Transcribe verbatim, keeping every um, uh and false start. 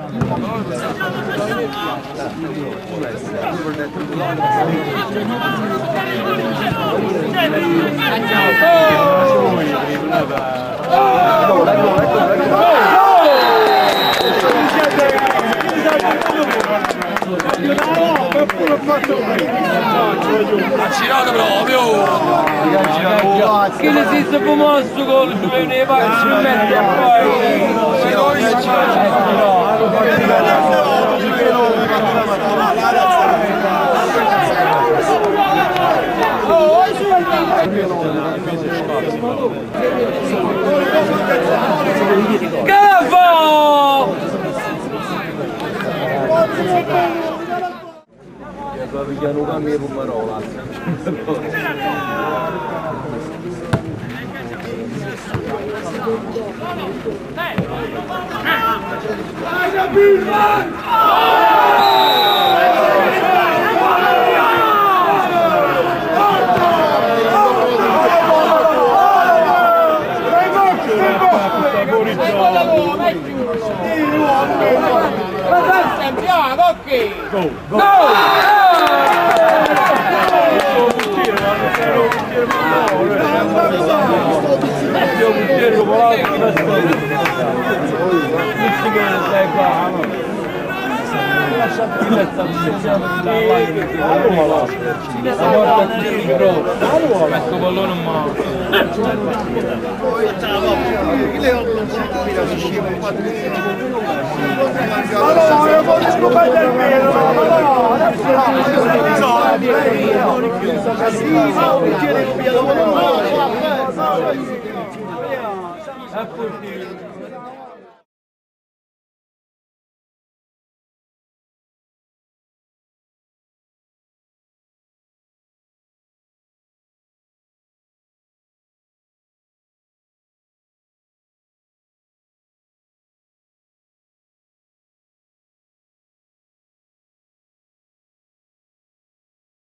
Ha girato proprio! Che ne si sta fumando sto gol, ci vede le paghe, ci mette e poi... Che fa? E qua pigliano un camion e pomarola. Ecco, pallone in mano.